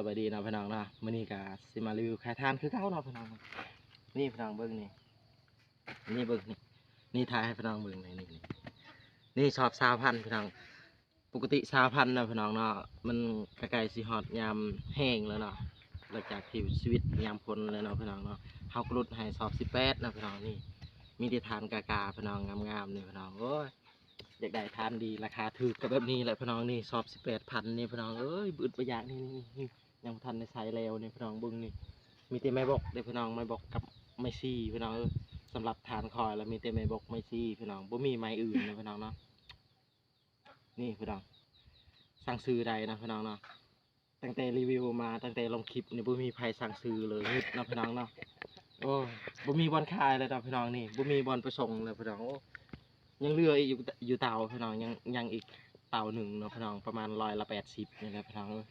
ສະບາຍດີເນາະພີ່ນ້ອງເນາະ ມື້ນີ້ກໍຊິມາຣີວິວຂາຍຖ່ານຄືເກົ່າເນາະພີ່ນ້ອງ. ນີ້ພີ່ນ້ອງເບິ່ງນີ້ ນີ້ເບິ່ງນີ້ ນີ້ຖ່າຍໃຫ້ພີ່ນ້ອງເບິ່ງນີ້ ນີ້ ນີ້ ນີ້ສອບຊາວພັນພີ່ນ້ອງ. ປົກກະຕິຊາວພັນເນາະພີ່ນ້ອງເນາະ ມັນກະໃກ້ຊິຮອດຍາມແຫ້ງແລ້ວເນາະ ຫຼັງຈາກທີ່ຊີວິດຍາມຝົນແລ້ວເນາະພີ່ນ້ອງເນາະ. ເຮົາກໍຫຼຸດໃຫ້ສອບສິບແປດເນາະພີ່ນ້ອງ. ນີ້ມີແຕ່ຖ່ານກາໆພີ່ນ້ອງ ງາມໆນີ້ພີ່ນ້ອງ. ໂອ້ຍ ຢາກໄດ້ຖ່ານດີລາຄາຖືກກໍແບບນີ້ແຫຼະພີ່ນ້ອງ. ນີ້ສອບສິບແປດພັນນີ້ພີ່ນ້ອງເອີຍ ບຶດບໍ່ຢາກ. ນີ້ ນີ້ ນີ້ ຍັງບໍ່ທັນໄດ້ໃຊ້ແລ້ວນີ້ພີ່ນ້ອງ. ເບິ່ງນີ້ ມີແຕ່ໄມ້ບົກເດ້ພີ່ນ້ອງ ໄມ້ບົກກັບໄມ້ຊີພີ່ນ້ອງເອີຍ. ສຳລັບຖ່ານຂ້ອຍລະມີແຕ່ໄມ້ບົກໄມ້ຊີພີ່ນ້ອງ ບໍ່ມີໄມ້ອື່ນເດ້ພີ່ນ້ອງເນາະ. ນີ້ພີ່ນ້ອງ ສັ່ງຊື້ໄດ້ເນາະພີ່ນ້ອງເນາະ. ຕັ້ງແຕ່ຣີວິວມາ ຕັ້ງແຕ່ລົງຄລິບນີ້ ບໍ່ມີໃຜສັ່ງຊື້ເລີຍ ງຶດເນາະພີ່ນ້ອງເນາະ. ໂອ້ຍ ບໍ່ມີບ່ອນຂາຍເລີຍເນາະພີ່ນ້ອງ. ນີ້ ບໍ່ມີບ່ອນໄປສົ່ງເລີຍພີ່ນ້ອງ. ໂອ້ ຍັງເຫຼືອອີກຢູ່ ຢູ່ເຕົາພີ່ນ້ອງ ຍັງ ຍັງອີກເຕົາໜຶ່ງເນາະພີ່ນ້ອງ ປະມານຮ້ອຍລະແປດສິບນີ້ແຫຼະພີ່ນ້ອງເອີຍ.